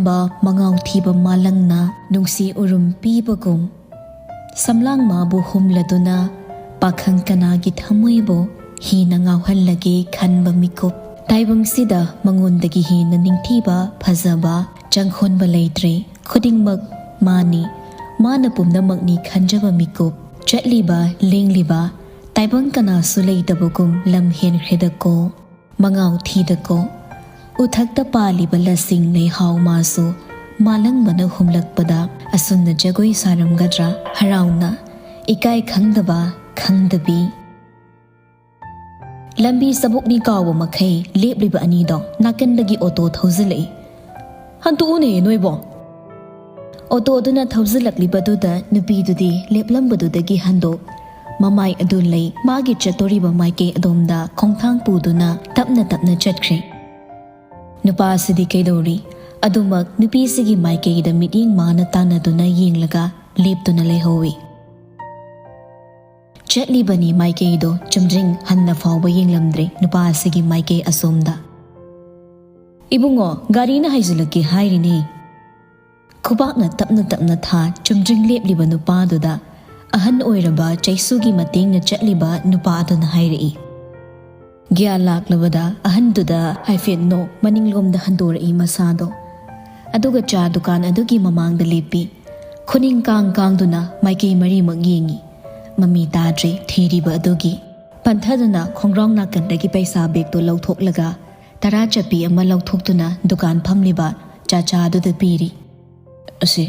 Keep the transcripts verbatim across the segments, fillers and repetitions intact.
ꯕ ꯃꯉꯥꯎ ꯊꯤꯕ ꯃꯥꯂꯪꯅ ꯅꯨꯡꯁꯤ ꯎꯔꯨꯝ ꯄꯤꯕꯒꯨꯝ, ꯁꯝꯂꯥꯡ ꯃꯥꯕꯨ ꯍꯨꯝꯂꯗꯨꯅ ꯄꯥꯈꯪ ꯀꯅꯥꯒꯤ ꯊꯃꯣꯏꯕꯨ ꯍꯤꯅ ꯉꯥꯎꯍꯜꯂꯒꯦ ꯈꯟꯕ ꯃꯤꯀꯨꯞ꯫ ꯇꯥꯏꯕꯪꯁꯤꯗ ꯃꯉꯣꯟꯗꯒꯤ ꯍꯦꯟꯅ ꯅꯤꯡꯊꯤꯕ, ꯐꯖꯕ, ꯆꯪꯈꯣꯟꯕ ꯂꯩꯇ꯭ꯔꯦ꯫ ꯈꯨꯗꯤꯡꯃꯛ ꯃꯥꯅꯤ, ꯃꯥꯅ ꯄꯨꯝꯅꯃꯛꯅꯤ ꯈꯟꯖꯕ ꯃꯤꯀꯨꯞ꯫ ꯆꯠꯂꯤꯕ, ꯂꯦꯡꯂꯤꯕ, ꯇꯥꯏꯕꯪ ꯀꯅꯥꯁꯨ ꯂꯩꯇꯕꯒꯨꯝ ꯂꯝ ꯍꯦꯟꯈ꯭ꯔꯦꯗꯀꯣ꯫ ꯃꯉꯥꯎ ꯊꯤꯗꯀꯣ꯫ ꯎꯊꯛꯇ ꯄꯥꯜꯂꯤꯕ ꯂꯁꯤꯡ ꯂꯩꯍꯥꯎ ꯃꯥꯁꯨ ꯃꯥꯂꯪꯕꯅ ꯍꯨꯝꯂꯛꯄꯗ ꯑꯁꯨꯝꯅ ꯖꯒꯣꯏ ꯁꯥꯔꯝꯒꯗ꯭ꯔꯥ? ꯍꯔꯥꯎꯅ, ꯏꯀꯥꯏ ꯈꯪꯗꯕ, ꯈꯪꯗꯕꯤ꯫ ꯂꯝꯕꯤ ꯆꯕꯨꯛꯅꯤ ꯀꯥꯎꯕ ꯃꯈꯩ ꯂꯦꯞꯂꯤꯕ ꯑꯅꯤꯗꯣ ꯅꯥꯀꯟꯗꯒꯤ ꯑꯣꯇꯣ ꯊꯧꯖꯤꯜꯂꯛꯏ꯫ "ꯍꯟꯇꯣꯛꯎꯅꯦ ꯅꯣꯏꯕꯣ!" ꯑꯣꯇꯣꯗꯨꯅ ꯊꯧꯖꯤꯜꯂꯛꯂꯤꯕꯗꯨꯗ ꯅꯨꯄꯤꯗꯨꯗꯤ ꯂꯦꯞꯂꯝꯕꯗꯨꯗꯒꯤ ꯍꯟꯗꯣꯛ, ꯃꯃꯥꯏ ꯑꯗꯨ ꯂꯩ ꯃꯥꯒꯤ ꯆꯠꯇꯣꯔꯤꯕ ꯃꯥꯏꯀꯩ ꯑꯗꯣꯝꯗ ꯈꯣꯡꯊꯥꯡ ꯄꯨꯗꯨꯅ ꯇꯞꯅ ꯇꯞꯅ ꯆꯠꯈ꯭ꯔꯦ꯫ ꯅꯨꯄꯥ ꯑꯁꯤꯗꯤ ꯀꯩꯗꯧꯔꯤ? ꯑꯗꯨꯃꯛ ꯅꯨꯄꯤꯁꯤꯒꯤ ꯃꯥꯏꯀꯩꯗ ꯃꯤꯠꯌꯦꯡ ꯃꯥꯅ ꯇꯥꯟꯅꯗꯨꯅ ꯌꯦꯡꯂꯒ ꯂꯦꯞꯇꯨꯅ ꯂꯩꯍꯧꯏ꯫ ꯆꯠꯂꯤꯕꯅꯤ ꯃꯥꯏꯀꯩꯗꯣ ꯆꯨꯝꯗ꯭ꯔꯤꯡ ꯍꯟꯅ ꯐꯥꯎꯕ ꯌꯦꯡꯂꯝꯗ꯭ꯔꯦ ꯅꯨꯄꯥ ꯑꯁꯤꯒꯤ ꯃꯥꯏꯀꯩ ꯑꯁꯣꯝꯗ꯫ "ꯏꯕꯨꯡꯉꯣ, ꯒꯥꯔꯤꯅ ꯍꯥꯏꯖꯤꯜꯂꯛꯀꯦ ꯍꯥꯏꯔꯤꯅꯦ꯫" ꯈꯨꯕꯥꯛꯅ ꯇꯞꯅ ꯇꯞꯅ ꯊꯥ ꯆꯨꯝꯗ꯭ꯔꯤꯡ ꯂꯦꯞꯂꯤꯕ ꯅꯨꯄꯥꯗꯨꯗ ꯑꯍꯟ ꯑꯣꯏꯔꯕ ꯆꯩꯁꯨꯒꯤ ꯃꯇꯦꯡꯅ ꯆꯠꯂꯤꯕ ꯅꯨꯄꯥ ꯑꯗꯨꯅ ꯍꯥꯏꯔꯛꯏ꯫ ꯒ꯭ꯌꯥꯟ ꯂꯥꯛꯂꯕꯗ ꯑꯍꯟꯗꯨꯗ ꯍꯥꯏꯐꯦꯠ ꯅꯣꯛ ꯃꯅꯤꯡꯂꯣꯝꯗ ꯍꯟꯗꯣꯔꯛꯏ ꯃꯁꯥꯗꯣ꯫ ꯑꯗꯨꯒ ꯆꯥ ꯗꯨꯀꯥꯟ ꯑꯗꯨꯒꯤ ꯃꯃꯥꯡꯗ ꯂꯦꯞꯄꯤ꯫ ꯈꯨꯅꯤꯡ ꯀꯥꯡ ꯀꯥꯡꯗꯨꯅ ꯃꯥꯏꯀꯩ ꯃꯔꯤꯃꯛ ꯌꯦꯡꯉꯤ꯫ ꯃꯃꯤ ꯇꯥꯗ꯭ꯔꯦ ꯊꯤꯔꯤꯕ ꯑꯗꯨꯒꯤ꯫ ꯄꯟꯊꯗꯨꯅ ꯈꯣꯡꯒ꯭ꯔꯥꯎ ꯅꯥꯀꯟꯗꯒꯤ ꯄꯩꯁꯥ ꯕꯦꯒꯇꯨ ꯂꯧꯊꯣꯛꯂꯒ ꯇꯔꯥ ꯆꯠꯄꯤ ꯑꯃ ꯂꯧꯊꯣꯛꯇꯨꯅ ꯗꯨꯀꯥꯟ ꯐꯝꯂꯤꯕ ꯆꯥꯆꯥꯗꯨꯗ ꯄꯤꯔꯤ꯫ ꯑꯁꯤ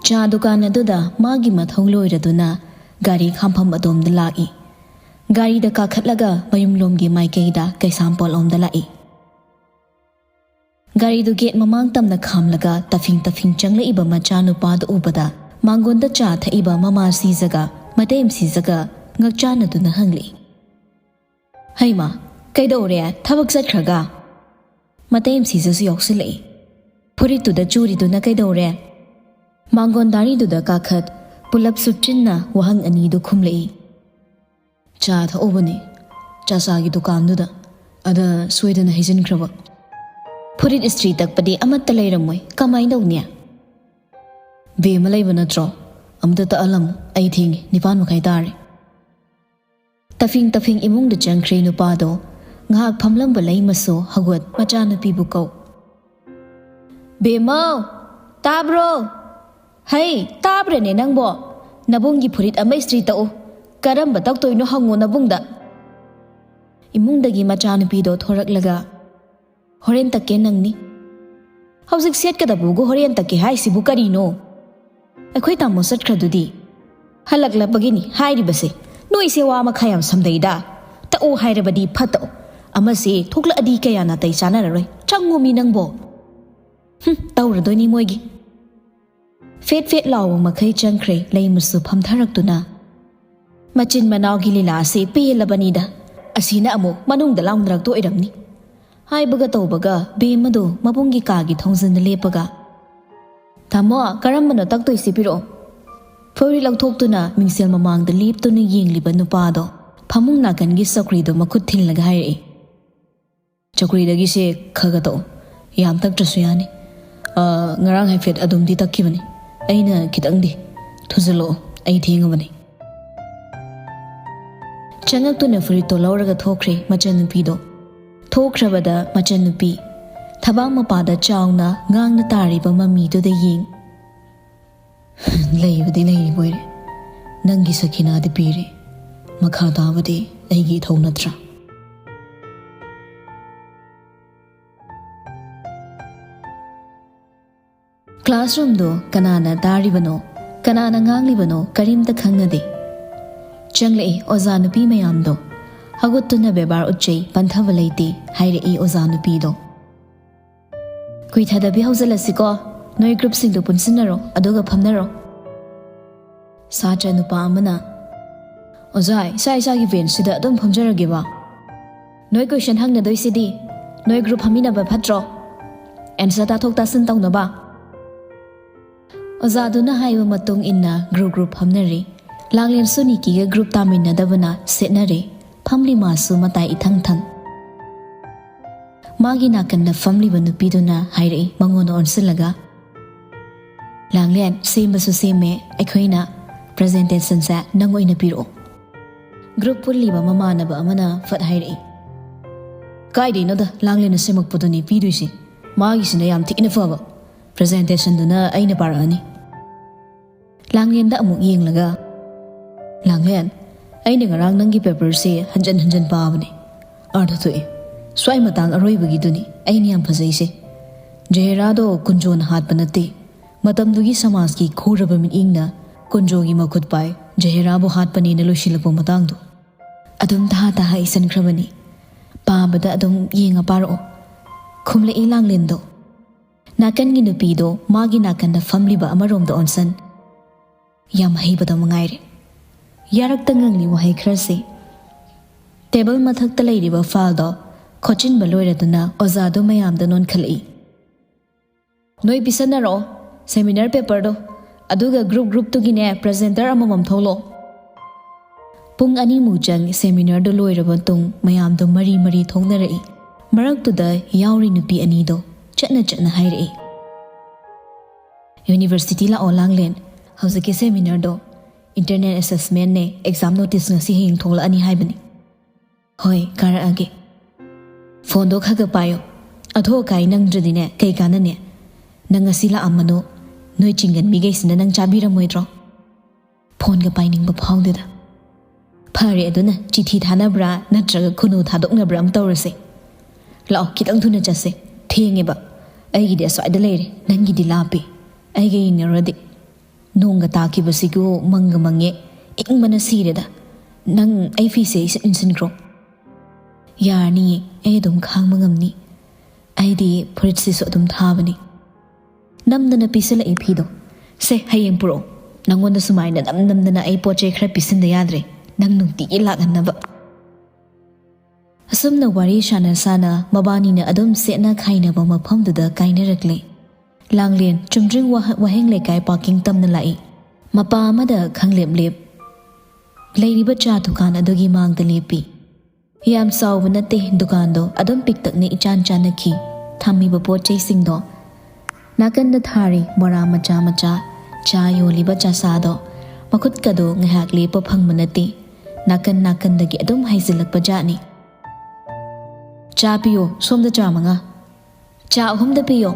ꯆꯥ ꯗꯨꯀꯥꯟ ꯑꯗꯨꯗ ꯃꯥꯒꯤ ꯃꯊꯧ ꯂꯣꯏꯔꯗꯨꯅ ꯒꯥꯔꯤ ꯈꯥꯝꯐꯝ ꯑꯗꯣꯝꯗ ꯂꯥꯛꯏ꯫ ꯒꯥꯔꯤꯗ ꯀꯥꯈꯠꯂꯒ ꯃꯌꯨꯝꯂꯣꯝꯒꯤ ꯃꯥꯏꯀꯩꯗ ꯀꯩꯁꯥꯝꯄꯣꯠꯂꯣꯝꯗ ꯂꯥꯛꯏ꯫ ꯒꯥꯔꯤꯗꯨ ꯒꯦꯠ ꯃꯃꯥꯡ ꯇꯝꯅ ꯈꯥꯝꯂꯒ ꯇꯐꯤꯡ ꯇꯐꯤꯡ ꯆꯪꯂꯛꯏꯕ ꯃꯆꯥꯅꯨꯄꯥꯗꯨ ꯎꯕꯗ ꯃꯥꯡꯒꯣꯟꯗ ꯆꯥ ꯊꯛꯏꯕ ꯃꯃꯥ ꯁꯤꯖꯒ ꯃꯇꯩ ꯁꯤꯖꯒ ꯉꯛꯆꯥꯟꯅꯗꯨꯅ ꯍꯪꯂꯛꯏ꯫ "ꯍꯩꯃꯥ, ꯀꯩꯗꯧꯔꯦ? ꯊꯕꯛ ꯆꯠꯈ꯭ꯔꯒ?" ꯃꯇꯩ ꯁꯤꯖꯁꯨ ꯌꯥꯎꯁꯤꯜꯂꯛꯏ꯫ "ꯐꯨꯔꯤꯠꯇꯨꯗ ꯆꯨꯔꯤꯗꯨꯅ ꯀꯩꯗꯧꯔꯦ?" ꯃꯥꯡꯒꯣꯟ ꯗꯥꯔꯤꯗꯨꯗ ꯀꯥꯈꯠ ꯄꯨꯂꯞ ꯁꯨꯞꯆꯤꯟꯅ ꯋꯥꯍꯪ ꯑꯅꯤꯗꯨ ꯈꯨꯝꯂꯛꯏ꯫ "ꯆꯥ ꯊꯛꯎꯕꯅꯤ, ꯆꯥꯆꯥꯒꯤ ꯗꯨꯀꯥꯟꯗꯨꯗ, ꯑꯗ ꯁꯣꯏꯗꯅ ꯍꯩꯖꯤꯟꯈ꯭ꯔꯕ꯫" ꯐꯨꯔꯤꯠ ꯏꯁꯇ꯭ꯔꯤ ꯇꯛꯄꯗꯤ ꯑꯃꯠꯇ ꯂꯩꯔꯝꯃꯣꯏ, ꯀꯃꯥꯏꯅ ꯇꯧꯅꯤ? ꯕꯦꯝꯃ ꯂꯩꯕ ꯅꯠꯇ꯭ꯔꯣ? ꯑꯝꯇ ꯇꯛꯍꯜꯂꯝꯃꯨ, ꯑꯩ ꯊꯦꯡꯉꯦ, ꯅꯤꯄꯥꯟ ꯃꯈꯥꯏ ꯇꯥꯔꯦ꯫ ꯇꯐꯤꯡ ꯇꯐꯤꯡ ꯏꯃꯨꯡꯗ ꯆꯪꯈ꯭ꯔꯦ ꯅꯨꯄꯥꯗꯣ꯫ ꯉꯥꯏꯍꯥꯛ ꯐꯝꯂꯝꯕ ꯂꯩꯃꯁꯨ ꯍꯧꯒꯠ ꯃꯆꯥꯅꯨꯄꯤꯕꯨ ꯀꯧ꯫ "ꯕꯦꯝꯃꯧ, ꯇꯥꯕ꯭ꯔꯣ? ꯍꯩ, ꯇꯥꯕ꯭ꯔꯅꯦ ꯅꯪꯕꯣ? ꯅꯕꯨꯡꯒꯤ ꯐꯨꯔꯤꯠ ꯑꯃ ꯏꯁꯇ꯭ꯔꯤ ꯇꯛꯎ꯫ ꯀꯔꯝꯕ ꯇꯛꯇꯣꯏꯅꯣ ꯍꯪꯉꯨ ꯅꯕꯨꯡꯗ꯫" ꯏꯃꯨꯡꯗꯒꯤ ꯃꯆꯥꯅꯨꯄꯤꯗꯣ ꯊꯣꯔꯛꯂꯒ, "ꯍꯣꯔꯦꯟ ꯇꯛꯀꯦ ꯅꯪꯅꯤ꯫" "ꯍꯧꯖꯤꯛ ꯁꯦꯠꯀꯗꯕꯕꯨ ꯍꯣꯔꯦꯟ ꯇꯛꯀꯦ ꯍꯥꯏꯁꯤꯕꯨ ꯀꯔꯤꯅꯣ? ꯑꯩꯈꯣꯏ ꯇꯥꯃꯣ ꯆꯠꯈ꯭ꯔꯗꯨꯗꯤ?" "ꯍꯜꯂꯛꯂꯛꯄꯒꯤꯅꯤ ꯍꯥꯏꯔꯤꯕꯁꯦ꯫ ꯅꯣꯏꯁꯦ ꯋꯥ ꯃꯈꯥ ꯌꯥꯝ ꯁꯝꯗꯩꯗ꯫ ꯇꯛꯎ ꯍꯥꯏꯔꯕꯗꯤ ꯐꯠ ꯇꯛꯎ꯫ ꯑꯃꯁꯦ ꯊꯣꯛꯂꯛꯑꯗꯤ ꯀꯌꯥ ꯅꯥꯇꯩ ꯆꯥꯅꯔꯔꯣꯏ꯫ ꯆꯪꯉꯣ ꯃꯤ ꯅꯪꯕꯣ꯫" ꯍꯨꯝ, ꯇꯧꯔꯗꯣꯏꯅꯤ ꯃꯣꯏꯒꯤ꯫ ꯐꯦꯠ ꯐꯦꯠ ꯂꯥꯎꯕ ꯃꯈꯩ ꯆꯪꯈ꯭ꯔꯦ ꯂꯩꯃꯁꯨ ꯐꯝꯊꯔꯛꯇꯨꯅ꯫ "ꯃꯆꯤꯟ ꯃꯅꯥꯎꯒꯤ ꯂꯤꯂꯥꯁꯦ ꯄꯦꯜꯂꯕꯅꯤꯗ꯫ ꯑꯁꯤꯅ ꯑꯃꯨꯛ ꯃꯅꯨꯡꯗ ꯂꯥꯎꯅꯔꯛꯇ ꯑꯣꯏꯔꯝꯅꯤ꯫" ꯍꯥꯏꯕꯒ ꯇꯧꯕꯒ ꯕꯦꯝꯃꯗꯨ ꯃꯕꯨꯡꯒꯤ ꯀꯥꯒꯤ ꯊꯣꯡꯖꯤꯟꯗ ꯂꯦꯞꯄꯒ, "ꯇꯥꯃꯣ, ꯀꯔꯝꯕꯅꯣ ꯇꯛꯇꯣꯏꯁꯤ ꯄꯤꯔꯛꯑꯣ꯫" ꯐꯨꯔꯤꯠ ꯂꯧꯊꯣꯛꯇꯨꯅ ꯃꯤꯡꯁꯦꯜ ꯃꯃꯥꯡꯗ ꯂꯦꯞꯇꯨꯅ ꯌꯦꯡꯂꯤꯕ ꯅꯨꯄꯥꯗꯣ ꯐꯃꯨꯡ ꯅꯥꯀꯟꯒꯤ ꯆꯧꯀ꯭ꯔꯤꯗꯣ ꯃꯈꯨꯠ ꯊꯤꯜꯂꯒ ꯍꯥꯏꯔꯛꯏ꯫ "ꯆꯧꯀ꯭ꯔꯤꯗꯒꯤꯁꯦ ꯈꯔ ꯈꯔ ꯇꯛꯑꯣ꯫ ꯌꯥꯝ ꯇꯛꯇ꯭ꯔꯁꯨ ꯌꯥꯅꯤ꯫ ꯑ, ꯉꯔꯥꯡ ꯍꯥꯏꯐꯦꯠ ꯑꯗꯨꯝꯗꯤ ꯇꯛꯈꯤꯕꯅꯤ꯫ ꯑꯩꯅ ꯈꯤꯇꯪꯗꯤ꯫ ꯊꯨꯖꯤꯜꯂꯛꯑꯣ, ꯑꯩ ꯊꯦꯡꯉꯕꯅꯤ꯫" ꯆꯪꯉꯛꯇꯨꯅ ꯐꯨꯔꯤꯠꯇꯣ ꯂꯧꯔꯒ ꯊꯣꯛꯈ꯭ꯔꯦ ꯃꯆꯟꯅꯨꯄꯤꯗꯣ꯫ ꯊꯣꯛꯈ꯭ꯔꯕꯗ ꯃꯆꯟꯅꯨꯄꯤ ꯊꯕꯥꯛ ꯃꯄꯥꯗ ꯆꯥꯎꯅ ꯉꯥꯡꯅ ꯇꯥꯔꯤꯕ ꯃꯃꯤꯗꯨꯗ ꯌꯦꯡ꯫ "ꯂꯩꯕꯗꯤ ꯂꯩꯔꯤꯕꯣꯏꯔꯦ꯫ ꯅꯪꯒꯤ ꯁꯈꯤꯅꯥꯗꯤ ꯄꯤꯔꯦ꯫ ꯃꯈꯥ ꯇꯥꯕꯗꯤ ꯑꯩꯒꯤ ꯏꯊꯧ ꯅꯠꯇ꯭ꯔꯥ?" ꯀ꯭ꯂꯥꯁꯔꯨꯝꯗꯣ ꯀꯅꯥꯅ ꯇꯥꯔꯤꯕꯅꯣ, ꯀꯅꯥꯅ ꯉꯥꯡꯂꯤꯕꯅꯣ ꯀꯔꯤꯝꯇ ꯈꯪꯅꯗꯦ꯫ ꯆꯪꯂꯛꯏ ꯑꯣꯖꯥ ꯅꯨꯄꯤ ꯃꯌꯥꯝꯗꯣ꯫ ꯍꯧꯒꯠꯇꯨꯅ ꯕꯦꯕꯥꯔ ꯎꯠꯆꯩ, ꯄꯟꯊꯕ ꯂꯩꯇꯦ ꯍꯥꯏꯔꯛꯏ ꯑꯣꯖꯥ ꯅꯨꯄꯤꯗꯣ꯫ "ꯀꯨꯏꯊꯗꯕꯤ ꯍꯧꯖꯤꯜꯂꯁꯤꯀꯣ꯫ ꯅꯣꯏ ꯒ꯭ꯔꯨꯞꯁꯤꯡꯗꯨ ꯄꯨꯟꯁꯤꯟꯅꯔꯣ, ꯑꯗꯨꯒ ꯐꯝꯅꯔꯣ꯫" ꯁꯥꯇ꯭ꯔ ꯅꯨꯄꯥ ꯑꯃꯅ, "ꯑꯣꯖꯥ, ꯏꯁꯥ ꯏꯁꯥꯒꯤ ꯕꯦꯟꯁꯁꯤꯗ ꯑꯗꯨꯝ ꯐꯝꯖꯔꯒꯦꯕ꯫ ꯅꯣꯏ ꯀꯣꯏꯁꯟ ꯍꯪꯅꯗꯣꯏꯁꯤꯗꯤ ꯅꯣꯏ ꯒ꯭ꯔꯨꯞ ꯐꯝꯃꯤꯟꯅꯕ ꯐꯠꯇ꯭ꯔꯣ? ꯑꯦꯟꯁꯔ ꯇꯥꯊꯣꯛ ꯇꯥꯁꯤꯟ ꯇꯧꯅꯕ꯫" ꯑꯣꯖꯥꯗꯨꯅ ꯍꯥꯏꯕ ꯃꯇꯨꯡ ꯏꯟꯅ ꯒ꯭ꯔꯨꯞ ꯒ꯭ꯔꯨꯞ ꯐꯝꯅꯔꯦ꯫ ꯂꯥꯡꯂꯦꯟꯁꯨ ꯅꯤꯀꯤꯒ ꯒ꯭ꯔꯨꯞ ꯇꯥꯃꯤꯟꯅꯗꯕꯅ ꯁꯦꯠꯅꯔꯦ꯫ ꯐꯝꯂꯤ ꯃꯥꯁꯨ ꯃꯇꯥꯏ ꯏꯊꯪ ꯊꯪ꯫ ꯃꯥꯒꯤ ꯅꯥꯀꯟꯗ ꯐꯝꯂꯤꯕ ꯅꯨꯄꯤꯗꯨꯅ ꯍꯥꯏꯔꯛꯏ ꯃꯉꯣꯟꯗ ꯑꯣꯟꯁꯤꯜꯂꯒ, "ꯂꯥꯡꯂꯦꯟ, ꯁꯦꯝꯕꯁꯨ ꯁꯦꯝꯃꯦ ꯑꯩꯈꯣꯏꯅ, ꯄ꯭ꯔꯖꯦꯟꯇꯦꯁꯟꯁꯦ ꯅꯪ ꯑꯣꯏꯅ ꯄꯤꯔꯛꯑꯣ꯫ ꯒ꯭ꯔꯨꯞ ꯄꯨꯜꯂꯤꯕ ꯃꯃꯥꯟꯅꯕ ꯑꯃꯅ ꯐꯠ ꯍꯥꯏꯔꯛꯏ, "ꯀꯥꯏꯗꯩꯅꯣꯗ, ꯂꯥꯡꯂꯦꯟꯅ ꯁꯦꯝꯃꯛꯄꯗꯨꯅꯤ ꯄꯤꯗꯣꯏꯁꯤ꯫ ꯃꯥꯒꯤꯁꯤꯅ ꯌꯥꯝ ꯊꯤꯅ ꯐꯕ꯫ ꯄ꯭ꯔꯖꯦꯟꯇꯦꯁꯟꯗꯨꯅ ꯑꯩꯅ ꯄꯥꯔꯛꯑꯅꯤ꯫" ꯂꯥꯡꯂꯦꯟꯗ ꯑꯃꯨꯛ ꯌꯦꯡꯂꯒ, "ꯂꯥꯡꯂꯦꯟ, ꯑꯩꯅ ꯉꯔꯥꯡ ꯅꯪꯒꯤ ꯄꯦꯄꯔꯁꯦ ꯍꯟꯖꯟ ꯍꯟꯖꯟ ꯄꯥꯕꯅꯦ꯫ ꯑꯥꯔꯊ ꯊꯣꯛꯑꯦ꯫ ꯁ꯭ꯋꯥꯏ ꯃꯇꯥꯡ ꯑꯔꯣꯏꯕꯒꯤꯗꯨꯅꯤ ꯑꯩꯅ ꯌꯥꯝ ꯐꯖꯩꯁꯦ꯫ ꯖꯍꯦꯔꯥꯗꯣ ꯀꯨꯟꯖꯣꯅ ꯍꯥꯠꯄ ꯅꯠꯇꯦ꯫ ꯃꯇꯝꯗꯨꯒꯤ ꯁꯃꯥꯖꯀꯤ ꯈꯨꯔꯕ ꯃꯤꯠꯌꯦꯡꯅ ꯀꯨꯟꯖꯣꯒꯤ ꯃꯈꯨꯠ ꯄꯥꯏ ꯖꯍꯦꯔꯥꯕꯨ ꯍꯥꯠꯄꯅꯦꯅ ꯂꯣꯏꯁꯤꯜꯂꯛꯄ ꯃꯇꯥꯡꯗꯣ꯫ ꯑꯗꯨꯝ ꯇꯍꯥ ꯇꯍꯥ ꯏꯁꯟꯈ꯭ꯔꯕꯅꯤ꯫ ꯄꯥꯕꯗ ꯑꯗꯨꯝ ꯌꯦꯡꯉ ꯄꯥꯔꯛꯑꯣ," ꯈꯨꯝꯂꯛꯏ ꯂꯥꯡꯂꯦꯟꯗꯣ꯫ ꯅꯥꯀꯟꯒꯤ ꯅꯨꯄꯤꯗꯣ ꯃꯥꯒꯤ ꯅꯥꯀꯟꯗ ꯐꯝꯂꯤꯕ ꯑꯃꯔꯣꯝꯗ ꯑꯣꯟꯁꯟ꯫ ꯌꯥꯝ ꯍꯩꯕꯗꯣ ꯃꯉꯥꯏꯔꯦ꯫ ꯌꯥꯔꯛꯇ ꯉꯪꯂꯤ ꯋꯥꯍꯩ ꯈꯔꯁꯦ꯫ ꯇꯦꯕꯜ ꯃꯊꯛꯇ ꯂꯩꯔꯤꯕ ꯐꯥꯏꯜꯗꯣ ꯈꯣꯠꯆꯤꯟꯕ ꯂꯣꯏꯔꯗꯨꯅ ꯑꯣꯖꯥꯗꯣ ꯃꯌꯥꯝꯗ ꯅꯣꯟꯈꯠꯂꯛꯏ꯫ "ꯅꯣꯏ ꯄꯤꯁꯟꯅꯔꯛꯑꯣ ꯁꯦꯃꯤꯅꯥꯔ ꯄꯦꯄꯔꯗꯣ, ꯑꯗꯨꯒ ꯒ꯭ꯔꯨꯞ ꯒ꯭ꯔꯨꯞꯇꯨꯒꯤꯅꯦ ꯄ꯭ꯔꯖꯦꯟꯇꯔ ꯑꯃꯃꯝ ꯊꯣꯛꯂꯛꯑꯣ꯫" ꯄꯨꯡ ꯑꯅꯤꯃꯨꯛ ꯆꯪ ꯁꯦꯃꯤꯅꯥꯔꯗꯣ ꯂꯣꯏꯔꯕ ꯃꯇꯨꯡ ꯃꯌꯥꯝꯗꯣ ꯃꯔꯤ ꯃꯔꯤ ꯊꯣꯛꯅꯔꯛꯏ꯫ ꯃꯔꯛꯇꯨꯗ ꯌꯥꯎꯔꯤ ꯅꯨꯄꯤ ꯑꯅꯤꯗꯣ ꯆꯠꯅ ꯆꯠꯅ ꯍꯥꯏꯔꯛꯏ, "ꯌꯨꯅꯤꯚꯔꯁꯤꯇꯤ ꯂꯥꯛꯑꯣ ꯂꯥꯡꯂꯦꯟ, ꯍꯧꯖꯤꯛꯀꯤ ꯁꯦꯃꯤꯅꯥꯔꯗꯣ ꯏꯟꯇꯔꯅꯦꯜ ꯑꯦꯁꯦꯁꯃꯦꯟꯅꯦ, ꯑꯦꯛꯖꯥꯝ ꯅꯣꯇꯤꯁ ꯉꯁꯤ ꯍꯌꯦꯡ ꯊꯣꯛꯂꯛꯑꯅꯤ ꯍꯥꯏꯕꯅꯤ꯫" "ꯍꯣꯏ, ꯀꯥꯔꯛꯑꯒꯦ꯫" "ꯐꯣꯟꯗꯣ ꯈꯔ ꯈꯔ ꯄꯥꯏꯌꯣ꯫ ꯑꯊꯨ ꯑꯀꯥꯏ ꯅꯪꯗ꯭ꯔꯗꯤꯅꯦ ꯀꯩ ꯀꯥꯟꯅꯅꯤ? ꯅꯪ ꯉꯁꯤ ꯂꯥꯛꯑꯝꯃꯅꯨ, ꯅꯣꯏ ꯆꯤꯡꯒꯟ ꯃꯤꯈꯩꯁꯤꯅ ꯅꯪ ꯆꯥꯕꯤꯔꯝꯃꯣꯏꯗ꯭ꯔꯣ?" "ꯐꯣꯟꯒ ꯄꯥꯏꯅꯤꯡꯕ ꯐꯥꯎꯗꯦꯗ꯫" "ꯐꯔꯦ, ꯑꯗꯨꯅ ꯆꯤꯊꯤ ꯊꯥꯅꯕ꯭ꯔꯥ ꯅꯠꯇ꯭ꯔꯒ ꯈꯨꯅꯨ ꯊꯥꯗꯣꯛꯅꯕ꯭ꯔꯥ ꯑꯃ ꯇꯧꯔꯁꯦ꯫ ꯂꯥꯛꯑꯣ, ꯈꯤꯇꯪ ꯊꯨꯅ ꯆꯠꯁꯦ꯫ ꯊꯦꯡꯉꯦꯕ꯫ ꯑꯩꯒꯤꯗꯤ ꯑꯁ꯭ꯋꯥꯏꯗ ꯂꯩꯔꯦ, ꯅꯪꯒꯤꯗꯤ ꯂꯥꯞꯄꯤ꯫ ꯑꯩꯒ ꯌꯦꯡꯅꯔꯨꯔꯗꯤ꯫ ꯅꯣꯡꯒ ꯇꯥꯈꯤꯕꯁꯤꯒꯨ ꯃꯪꯒ ꯃꯪꯉꯦ꯫ ꯏꯪꯕꯅ ꯁꯤꯔꯦꯗ꯫ ꯅꯪ ꯑꯩ ꯐꯤꯁꯦ ꯏꯁꯤꯠ ꯏꯟꯁꯤꯟꯈ꯭ꯔꯣ꯫" "ꯌꯥꯔꯅꯤꯌꯦ, ꯑꯩ ꯑꯗꯨꯝ ꯈꯥꯡꯕ ꯉꯝꯅꯤ꯫ ꯑꯩꯗꯤ ꯐꯨꯔꯤꯠꯁꯤꯁꯨ ꯑꯗꯨꯝ ꯊꯥꯕꯅꯤ꯫" ꯅꯝꯗꯅ ꯄꯤꯁꯤꯜꯂꯛꯏ ꯐꯤꯗꯣ꯫ "ꯁꯦ, ꯍꯌꯦꯡ ꯄꯨꯔꯛꯑꯣ꯫ ꯅꯪꯉꯣꯟꯗ ꯁꯨꯃꯥꯏꯅ ꯅꯝ ꯅꯝꯗꯅ ꯑꯩ ꯄꯣꯠ ꯆꯩ ꯈꯔ ꯄꯤꯁꯤꯟꯗ ꯌꯥꯗ꯭ꯔꯦ꯫ ꯅꯪ ꯅꯨꯡꯇꯤꯒꯤ ꯂꯥꯛꯍꯟꯅꯕ꯫" ꯑꯁꯨꯝꯅ ꯋꯥꯔꯤ ꯁꯥꯟꯅ ꯁꯥꯟꯅ ꯃꯕꯥꯅꯤꯅ ꯑꯗꯨꯝ ꯁꯦꯠꯅ ꯈꯥꯏꯅꯕ ꯃꯐꯝꯗꯨꯗ ꯀꯥꯏꯅꯔꯛꯂꯦ꯫ ꯂꯥꯡꯂꯦꯟ, ꯆꯨꯝꯗ꯭ꯔꯤꯡ ꯋꯥꯍ-, ꯋꯥꯍꯦꯡ ꯂꯩꯀꯥꯏ ꯄꯥꯔꯀꯤꯡ ꯇꯝꯅ ꯂꯥꯛꯏ꯫ ꯃꯄꯥ ꯑꯃꯗ ꯈꯪꯂꯦꯞ ꯂꯦꯞ ꯂꯩꯔꯤꯕ ꯆꯥ ꯗꯨꯀꯥꯟ ꯑꯗꯨꯒꯤ ꯃꯥꯡꯗ ꯂꯦꯞꯄꯤ꯫ ꯌꯥꯝ ꯆꯥꯎꯕ ꯅꯠꯇꯦ ꯗꯨꯀꯥꯟꯗꯣ, ꯑꯗꯨꯝ ꯄꯤꯛꯇꯛꯅ ꯏꯆꯥꯟ ꯆꯥꯟꯅꯈꯤ꯫ ꯊꯝꯃꯤꯕ ꯄꯣꯠ ꯆꯩꯁꯤꯡꯗꯣ, ꯅꯥꯀꯟꯗ ꯊꯥꯔꯤ ꯃꯣꯔꯥ ꯃꯆꯥ ꯃꯆꯥ, ꯆꯥ ꯌꯣꯜꯂꯤꯕ ꯆꯥꯁꯥꯗꯣ, ꯃꯈꯨꯠꯀꯗꯣ ꯉꯥꯏꯍꯥꯛ ꯂꯦꯞꯄ ꯐꯪꯕ ꯅꯠꯇꯦ꯫ ꯅꯥꯀꯟ ꯅꯥꯀꯟꯗꯒꯤ ꯑꯗꯨꯝ ꯍꯥꯏꯖꯤꯜꯂꯛꯄ ꯖꯥꯠꯅꯤ꯫ "ꯆꯥ ꯄꯤꯌꯣ, ꯁꯣꯝꯗ ꯆꯥ ꯃꯉꯥ꯫ ꯆꯥ ꯑꯍꯨꯝꯗ ꯄꯤꯌꯣ"꯫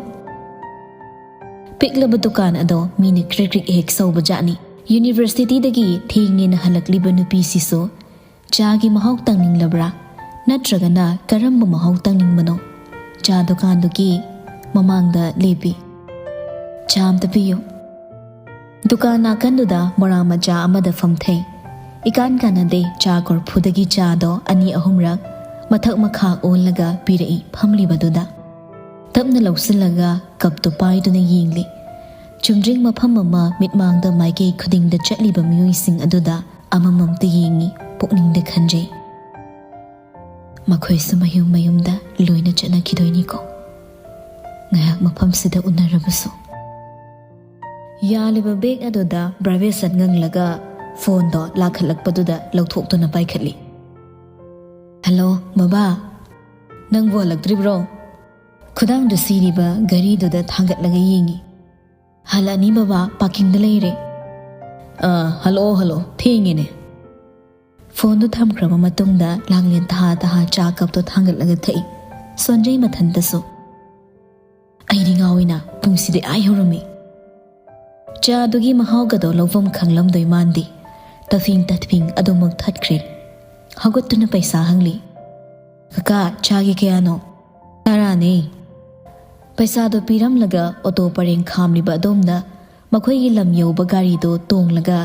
ꯄꯤꯛꯂꯕ ꯗꯨꯀꯥꯟ ꯑꯗꯣ ꯃꯤꯅ ꯀ꯭ꯔꯤꯛ ꯀ꯭ꯔꯤꯛ ꯍꯦꯛ ꯁꯧꯕ ꯖꯥꯠꯅꯤ꯫ ꯌꯨꯅꯤꯚꯔꯁꯤꯇꯤꯗꯒꯤ ꯊꯦꯡꯉꯦꯅ ꯍꯜꯂꯛꯂꯤꯕ ꯅꯨꯄꯤꯁꯤꯁꯨ ꯆꯥꯒꯤ ꯃꯍꯥꯎ ꯇꯪꯅꯤꯡꯂꯕ꯭ꯔꯥ? ꯅꯠꯇ꯭ꯔꯒꯅ ꯀꯔꯝꯕ ꯃꯍꯥꯎ ꯇꯪꯅꯤꯡꯕꯅꯣ? ꯆꯥ ꯗꯨꯀꯥꯟꯗꯨꯒꯤ ꯃꯃꯥꯡꯗ ꯂꯦꯞꯄꯤ꯫ "ꯆꯥ ꯑꯝꯇ ꯄꯤꯌꯨ"꯫ ꯗꯨꯀꯥꯟ ꯅꯥꯀꯟꯗꯨꯗ ꯃꯣꯔꯥ ꯃꯆꯥ ꯑꯃꯗ ꯐꯝꯊꯩ꯫ ꯏꯀꯥꯟ ꯀꯥꯟꯅꯗꯦ, ꯆꯥ ꯀꯣꯔꯐꯨꯗꯒꯤ ꯆꯥꯗꯣ ꯑꯅꯤ ꯑꯍꯨꯝꯔꯛ ꯃꯊꯛ ꯃꯈꯥ ꯑꯣꯜꯂꯒ ꯄꯤꯔꯛꯏ ꯐꯝꯂꯤꯕꯗꯨꯗ꯫ ꯇꯞꯅ ꯂꯧꯁꯤꯜꯂꯒ ꯀꯞꯇꯨ ꯄꯥꯏꯗꯨꯅ ꯌꯦꯡꯂꯤ꯫ ꯆꯨꯝꯗ꯭ꯔꯤꯡ ꯃꯐꯝ ꯑꯃ ꯃꯤꯠꯃꯥꯡꯗ ꯃꯥꯏꯀꯩ ꯈꯨꯗꯤꯡꯗ ꯆꯠꯂꯤꯕ ꯃꯤꯑꯣꯏꯁꯤꯡ ꯑꯗꯨꯗ ꯑꯃꯃꯝꯇ ꯌꯦꯡꯉꯤ, ꯄꯨꯛꯅꯤꯡꯗ ꯈꯟꯖꯩ꯫ ꯃꯈꯣꯏꯁꯨ ꯃꯌꯨꯝ ꯃꯌꯨꯝꯗ ꯂꯣꯏꯅ ꯆꯠꯅꯈꯤꯗꯣꯏꯅꯤꯀꯣ, ꯉꯥꯏꯍꯥꯛ ꯃꯐꯝꯁꯤꯗ ꯎꯅꯔꯕꯁꯨ꯫ ꯌꯥꯜꯂꯤꯕ ꯕꯦꯒ ꯑꯗꯨꯗ ꯕ꯭ꯔꯥꯏꯚꯦꯁꯟ ꯉꯪꯂꯒ ꯐꯣꯟꯗꯣ ꯂꯥꯛꯈꯠꯂꯛꯄꯗꯨꯗ ꯂꯧꯊꯣꯛꯇꯨꯅ ꯄꯥꯏꯈꯠꯂꯤ꯫ "ꯍꯜꯂꯣ, ꯕꯕꯥ꯫ ꯅꯪꯕꯨ ꯍꯜꯂꯛꯇ꯭ꯔꯤꯕ꯭ꯔꯣ?" ꯈꯨꯗꯥꯡꯗ ꯁꯤꯔꯤꯕ ꯘꯔꯤꯗꯨꯗ ꯊꯥꯡꯒꯠꯂꯒ ꯌꯦꯡꯉꯤ꯫ "ꯍꯜꯂꯛꯑꯅꯤ ꯕꯕꯥ, ꯄꯥꯔꯀꯤꯡꯗ ꯂꯩꯔꯦ"꯫ "ꯑꯥ, ꯍꯜꯂꯛꯑꯣ, ꯍꯜꯂꯛꯑꯣ, ꯊꯦꯡꯉꯦꯅꯦ"꯫ ꯐꯣꯟꯗꯨ ꯊꯝꯈ꯭ꯔꯕ ꯃꯇꯨꯡꯗ ꯂꯥꯡꯂꯦꯟ ꯇꯍꯥ ꯇꯍꯥ ꯆꯥ ꯀꯞꯇꯣ ꯊꯥꯡꯒꯠꯂꯒ ꯊꯛꯏ꯫ ꯁꯣꯟꯖꯩ ꯃꯊꯟꯇꯁꯨ꯫ ꯑꯩꯗꯤ ꯉꯥꯎꯏꯅ ꯄꯨꯡꯁꯤꯗꯤ ꯑꯥ ꯌꯧꯔꯝꯃꯤ꯫ ꯆꯥꯗꯨꯒꯤ ꯃꯍꯥꯎꯒꯗꯣ ꯂꯧꯐꯝ ꯈꯪꯂꯝꯗꯣꯏ ꯃꯥꯟꯗꯦ꯫ ꯇꯐꯤꯡ ꯇꯠꯐꯤꯡ ꯑꯗꯨꯃꯛ ꯊꯠꯈ꯭ꯔꯦ꯫ ꯍꯧꯒꯠꯇꯨꯅ ꯄꯩꯁꯥ ꯍꯪꯂꯤ꯫ "ꯀꯀꯥ, ꯆꯥꯒꯤ ꯀꯌꯥꯅꯣ?" "ꯇꯔꯥꯅꯦ"꯫ ꯄꯩꯁꯥꯗꯣ ꯄꯤꯔꯝꯂꯒ ꯑꯣꯇꯣ ꯄꯔꯦꯡ ꯈꯥꯝꯂꯤꯕ ꯑꯗꯣꯝꯗ ꯃꯈꯣꯏꯒꯤ ꯂꯝ ꯌꯧꯕ ꯒꯥꯔꯤꯗꯣ ꯇꯣꯡꯂꯒ